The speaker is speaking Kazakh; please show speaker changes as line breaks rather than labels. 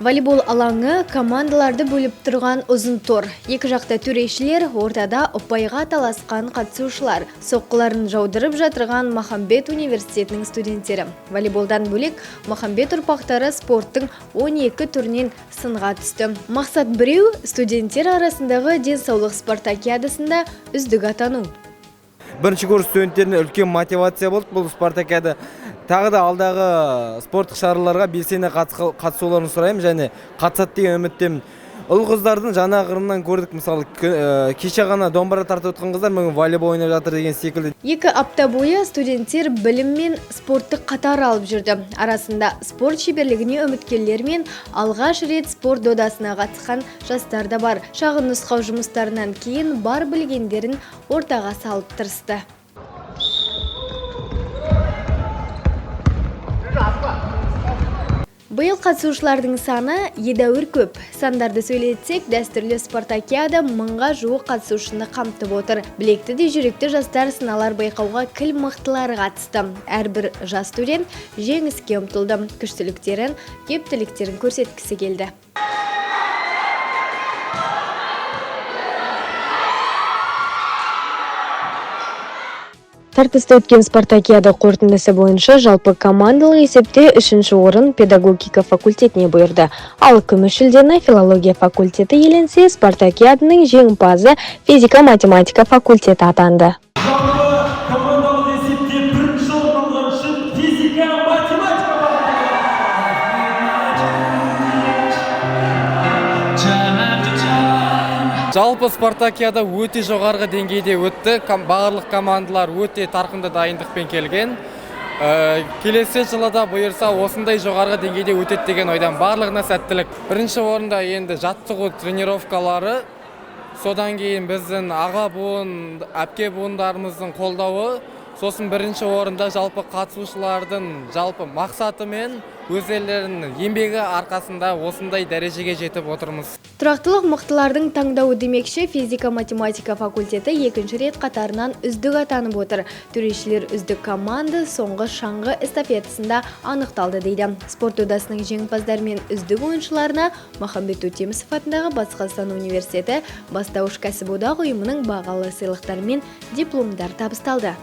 Волейбол алаңы командаларды бөліп тұрған ұзын тор. Екі жақта төрешілер, ортада ұпайға таласқан қатысушылар. Соққыларын жаудырып жатырған Махамбет университетінің студенттері. Волейболдан бөлек Махамбет ұрпақтары спорттың 12 түрінен сынға түсті. Мақсат біреу: студенттер арасындағы денсаулық спартакиадасында үздік атану.
Бірінші курс студенттеріне үлкен мотивация болды бұл спартакиада. Тағы да алдағы спорттық шараларға белсене қатысуларын сұраймын және қатысады деген үміттемін. Ұл қыздардың жаңа қырынан көрдік, мысалы, кеше ғана домбыра тартып отқан қыздар бүгін волейбол ойнап жатыр деген секілді.
2 апта бойы студенттер білім мен спортты қатар алып жүрді. Арасында спорт шеберлігіне үміткерлер мен алғаш рет спорт додасына қатысқан жастар да бар. Шағын нұсқау жұмыстарынан кейін бар білгендерін ортаға салып тырысты. Биыл қатысушылардың саны едәуір көп. Сандарды сөйлетсек, дәстүрлі спартакиада 1000-ға жуық қатысушыны қамтып отыр. Білекті де жүректі жастар сыналар байқауға кіл мықтылары қатысты. Әрбір жас студент жеңіске ұмтылды. Күштіліктерін, ептіліктерін көрсеткісі келді. Тартысты өткен спартакиада қорытындысы бойынша жалпы командалық есепте үшінші орын педагогика факультетіне бұйырды. Ал күміс жүлдені филология факультеті иеленсе, спартакиаданың жеңімпазы физика-математика факультеті атанды.
Жалпы командалық есепте бірінші орын алған үшін физика математика
Жалпы спартакиада өте жоғарғы деңгейде өтті. Барлық командалар өте тарқынды дайындықпен келген. Келесі жылы да бұйырса осындай жоғарғы деңгейде өтеді деген ойдамын. Барлығына сәттілік. Бірінші орында енді жаттығу тренировкалары, содан кейін біздің аға буын, әпке буындарымыздың қолдауы, сосын бірінші орында жалпы қатысушылардың жалпы мақсаты мен өздерінің еңбегі арқасында осындай дәрежеге жетіп отырмыз.
Тұрақтылық мықтылардың таңдауы демекші, физика-математика факультеті екінші рет қатарынан үздік атанып отыр. Төрешілер үздік команда соңғы шаңғы эстафетасында анықталды дейді. Спорт додасының жеңімпаздары мен үздік ойыншыларына Махамбет Өтемісов атындағы Батыс Қазақстан университеті бастауыш кәсіподақ ұйымының бағалы сыйлықтары мен дипломдар табысталды.